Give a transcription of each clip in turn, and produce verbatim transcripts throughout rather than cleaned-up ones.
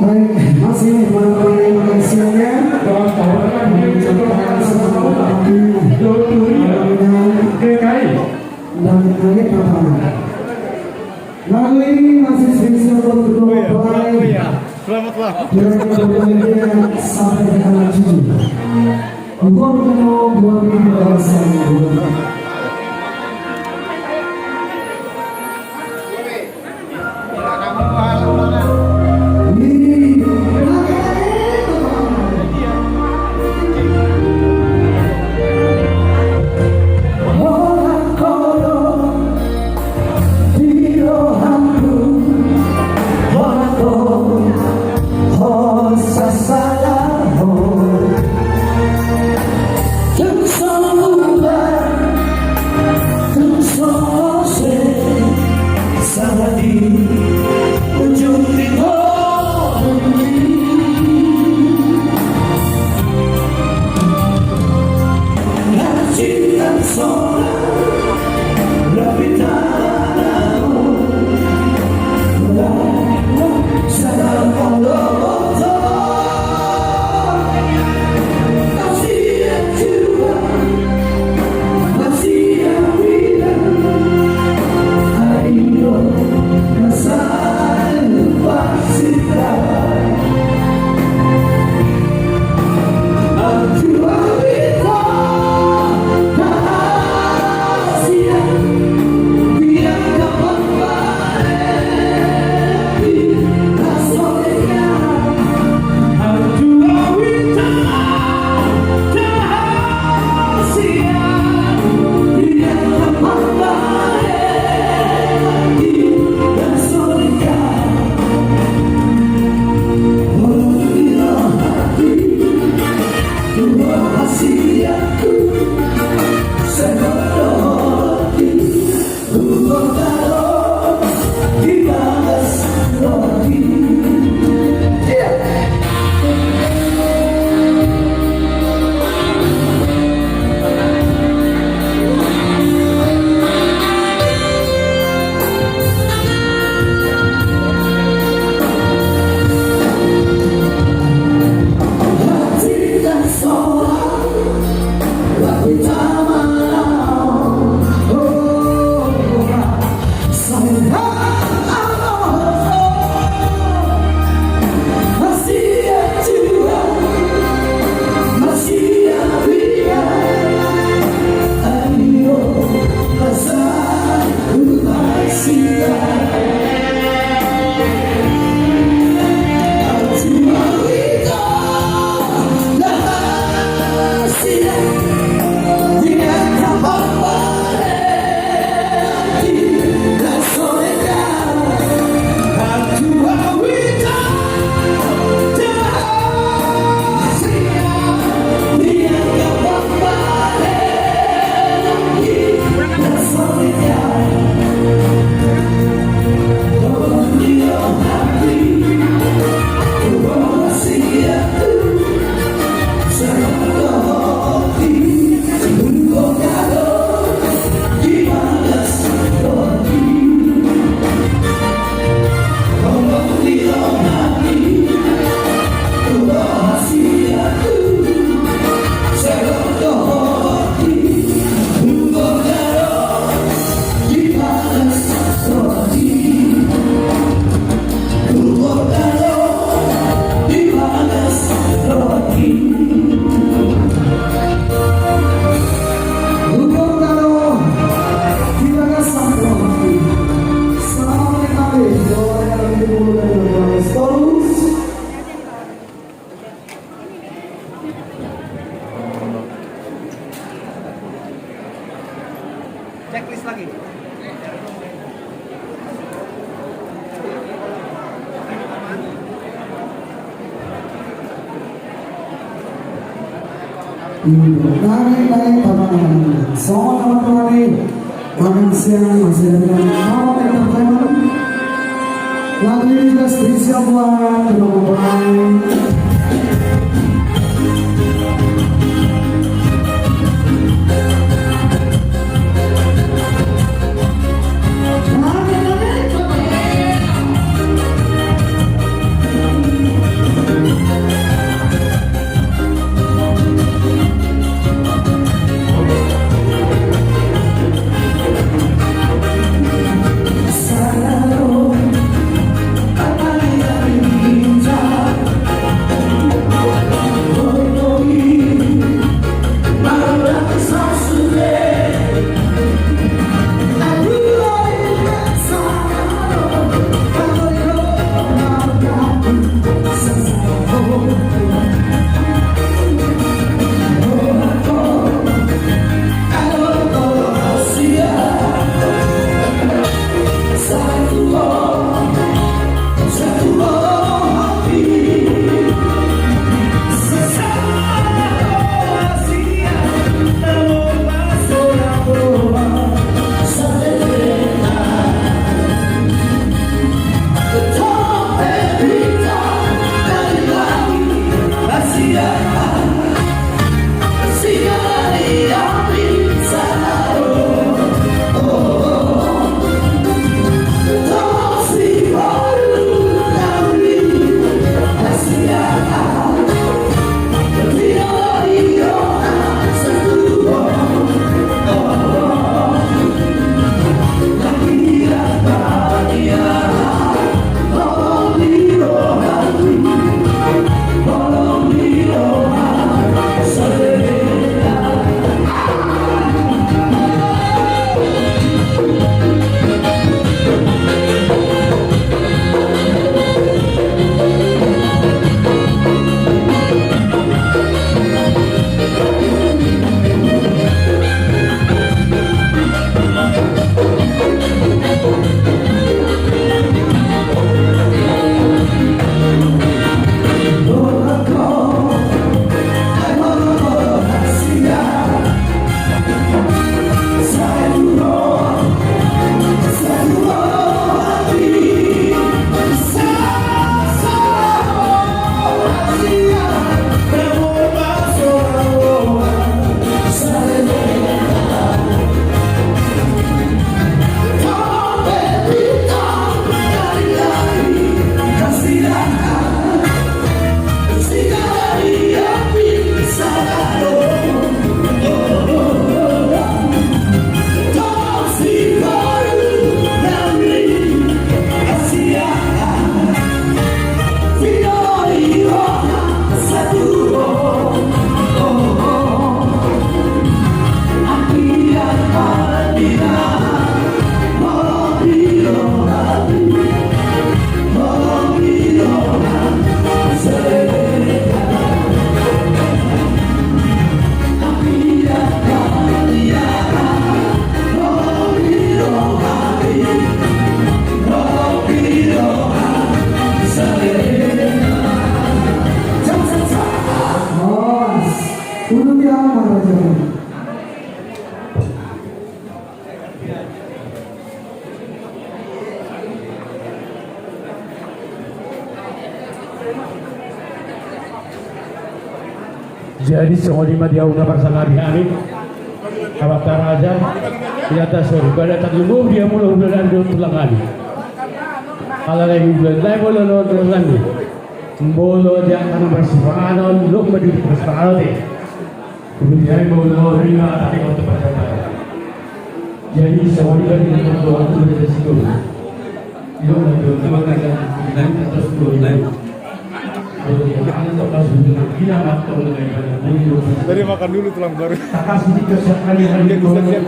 Baik, masih mengenai makan siangnya. Dan kami pertama. Lagu ini masih spesial buat kedua mempelai. Selamat ulang. Kira-kira berbahagia sampai ke anak cucu. Untuk menunggu dua minggu. Dari, dari, tangan. Selamat malam, teman-teman. Makan siang masih ada dengan Mama Entertainment. Lagu ini juga spesial buat kedua mempelai. Jadi songon i ma di ahu na parsangap hami, Amanta Raja, di atas sorga, di atas lumobi, di hamu na hula-hula ni tulang hami. Ala na hula-hula ni molo na hula-hula ni. Molo dia kana marsipanganon, lok ma di marsipanganon te. Kemudian mau lo rima tadi untuk perjalanan. Jadi semuanya kan kita doa dulu dari situ. Lo mau doa dulu kan kita terus dulu. Dari makan dulu tulang baru. Biar bisa lihat.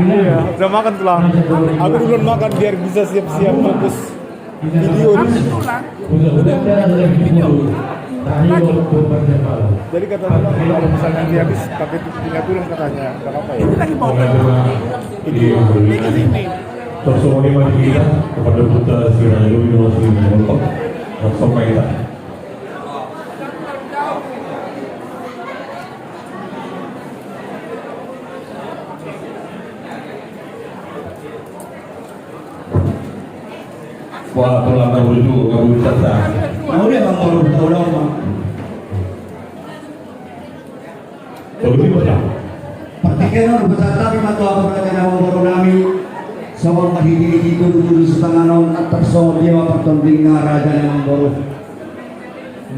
Iya, udah makan tulang. Aku duluan makan biar bisa siap-siap fokus. Video ini. Jadi kata tulang, kalau misalnya nanti habis pakai punya tulang katanya, nggak apa-apa ya? Ini lagi bau. Ini ke sini. Terus semuanya mari kita kepada Buta Sirah Dulu, Sirah Dulu. Langsung main. Wah, tulang na bujur, na bujur tata. Mauliate ma, Amang Boru, taulahon ma. Partingkian on pasahat hami ma tu hamu raja ni amangboru nami. Songon marhite-hite tudu-tudu sipanganon, antar songon dia ma partondingna raja ni amangboru.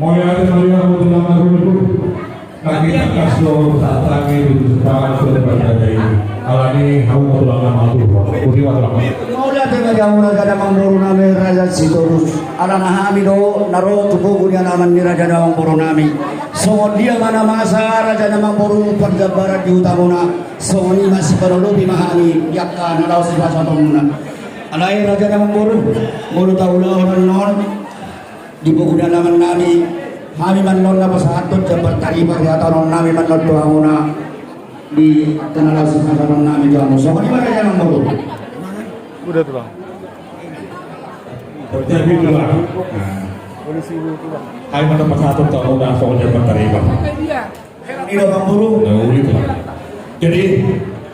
Mauliate ma di hamu tulang na bujur. Nangkin tangkas do pasahat hami tudu sipanganon tu raja i. Alani hamu ma tulang na matua. Boti ma tulang. Mauliate ma di hamu raja ni amangboru nami, raja Sitorus. Alana hami do na ro tu pogu ni alaman ni raja ni amangboru nami. Songon dia ma na masa raja ni amangboru parjambaran di hutamuna, songon i ma sipanolopi ma hami di angka na laho sipasahatonmuna. Alai raja ni amangboru, molo taulahon annon di pogu ni alaman nami, hami ma annon na pasahathon jambar taripa di hatahonon nami ma annon tu hamuna di angka na laho sipasahaton nami tu hamu. Songon i ma raja ni amangboru. Udah tuh, Bang. Jadi itulah. Nah. Polisi itu, Bang. Hai, mana pasahaton tu hamuna songon jambar taripa. Ina, Amang Boru. Na uli, Tulang. Jadi,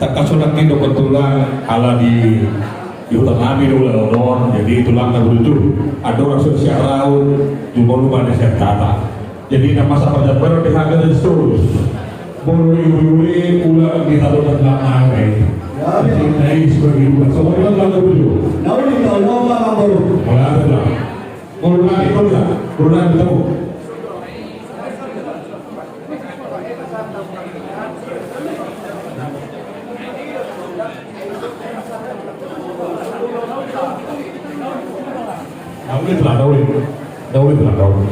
tangkas sonang ni do, Tulang, ala di, di huta nami do ulaon on. Jadi, Tulang, na bujur, andorang so sian raut, jumolo ma na sian tata. Jadi, na masa parjambaran di hami na Sitorus. Molo iuli-uli, ulang di talotan lang nami. Ya, jadi, na i sebagai dua. Songon i ma, Tulang, na bujur. Na uli, Tulang, Amang Boru. Mauliate, Tulang. Molo nami, Tulang. Molo nami, Tulang. Na uli, Tulang, na uli. Na uli, Tulang, na uli.